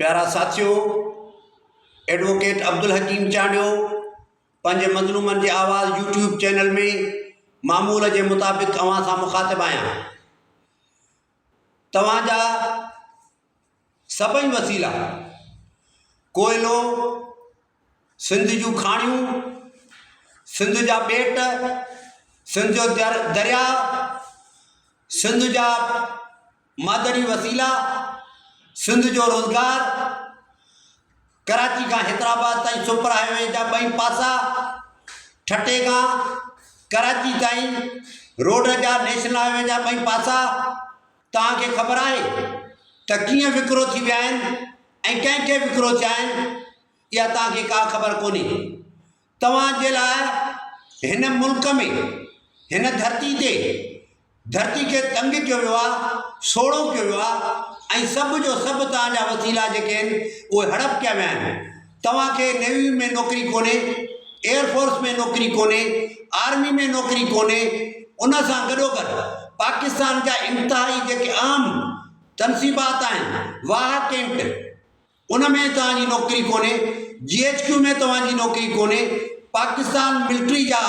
پيارا ساٿيو! ايڊووڪيٽ عبدالحڪيم چانڊيو پنهنجي مظلومن جي آواز يوٽيوب چينل ۾ معمول جي مطابق اوهان سان مخاطب آهيان. توهان جا سڀئي وسيلا ڪوئلو، سنڌ جون کاڻيون، سنڌ جا ٻيٽ، سنڌ جو درياء، سنڌ جا معدني وسيلا، سنڌ جو روزگار، ڪراچي کان حيدرآباد تائين سپر هاء وي جا ٻئي پاسا، ٺٽي کان ڪراچي تائين روڊ جا نيشنل هاء وي جا ٻئي پاسا، توهان کي خبر آهي ته ڪيئن وڪرو ٿي ويا آهن ۽ ڪنهن کي وڪرو ٿيا آهن اها توهان کي ڪا خبر ڪونهي. توهان جي لاء هن ملڪ ۾ هن ڌرتي تي ڌرتي کي تنگ ڪيو ويو آهي، سوڙهو ڪيو ويو آهي ۽ سڀ جو سڀ توهان جا وسيلا جيڪي آهن اهي هڙپ ڪيا ويا آهن. توهان کي نيوي ۾ نوڪري ڪونهي، ايئر فورس ۾ نوڪري ڪونهي، آرمي ۾ نوڪري ڪونهي، ان سان گڏوگڏ پاڪستان جا انتهائي جيڪي اهم تنصيبات آهن، واهه ڪينٽ، ان ۾ توهان جي نوڪري ڪونهي، جي ايڇ ڪيو ۾ توهان جي نوڪري ڪونهي، پاڪستان ملٽري جا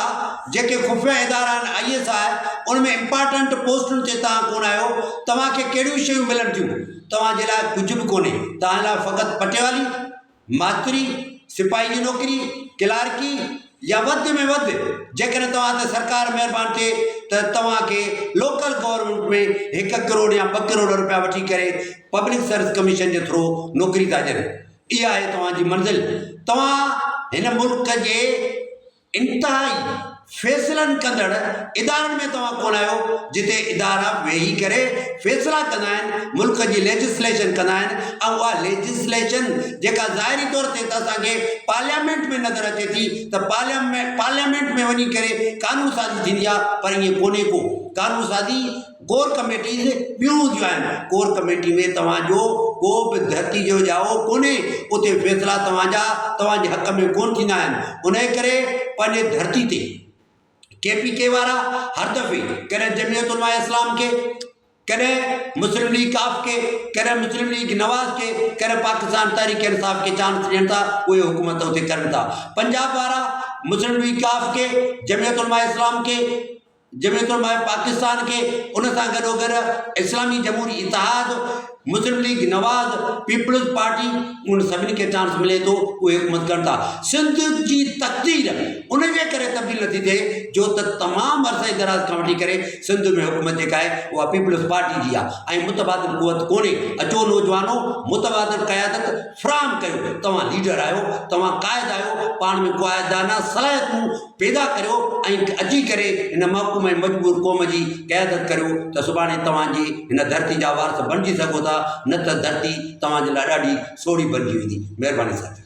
جيڪي خفيه ادارا آهن I S I in ۾ important پوسٽن تي توهان ڪونه آهيو، توهان کي ڪهڙيون شيون ملن ٿيون، توهان جي لاء ڪجهه به ڪونهي، توهان لاء فقط پٽيوالي، ماستري، سپاهي جي نوڪري، ڪلارڪي يا وڌ ۾ وڌ جيڪڏهن توهان تي سرڪار مهربان ٿئي ته توهان کي لوڪل گورنمينٽ ۾ هڪ ڪروڙ يا ٻه ڪروڙ روپيا وٺي ڪري پبلڪ سروس ڪميشن جي ٿرو نوڪري ٿا ڏين. اها آهي توهان جي منزل. توهان هن ملڪ جي انتهائي فيصلن ڪندڙ ادارن ۾ توهان ڪونه آهيو جتي ادارا ويهي ڪري فيصلا ڪندا آهن ملڪ جي ليجسليشن ڪندا آهن ۽ اها ليجسليشن جيڪا ظاهري طور تي ته اسان کي پارليامينٽ ۾ نظر اچي ٿي ته پارليامينٽ ۾ وڃي ڪري قانون سازي ٿيندي آهي پر ائين ڪونهي ڪو قانون سازي ڪور ڪميٽيز ٻيون هونديون آهن، ڪور ڪميٽي ۾ توهان جو ڪو به ڌرتي جو ڄائو ڪونهي، اتي فيصلا توهان جا توهان جي حق ۾ ڪونه ٿيندا آهن، انهيء ڪري پنهنجي ڌرتي تي ڪي پي ڪي وارا هر دفعي ڪڏهن جمعيت علماء اسلام کي، ڪڏهن مسلم ليگ قاف کي، ڪڏهن مسلم ليگ نواز کي، ڪڏهن پاڪستان تحريڪ انصاف کي چانس ڏين ٿا، اهي حڪومت اتي ڪرن ٿا. پنجاب وارا مسلم ليگ قاف کي، جمعيت علماء اسلام کي، جمعيت علماء پاڪستان کي ان سان گڏوگڏ اسلامي جمهوري اتحاد، مسلم ليگ نواز، پيپلز پارٽي انهن سڀني کي چانس ملي ٿو اهي حڪومت ڪن ٿا. سنڌ جي تقدير ان جي ڪري تبديل نٿي ٿئي جو ته تمام عرصه دراز کان وٺي ڪري سنڌ ۾ حڪومت جيڪا آهي اها پيپلز پارٽي جي آهي ۽ متبادل قوت ڪونهي. اچو نوجوانو متبادل قيادت فراهم ڪيو توهان ليڊر آهيو توهان قائد آهيو پاڻ ۾ قائدانه صلاحيتون پيدا ڪريو ۽ اچي ڪري هن محڪوم ۽ مجبور قوم جي قيادت ڪريو ته سڀاڻي توهان جي هن ڌرتي جا وارث بڻجي سگهو ٿا نه ته ڌرتي توهان جي لاء ڏاڍي سوڙهي بڻجي ويندي. مهرباني ساٿيو.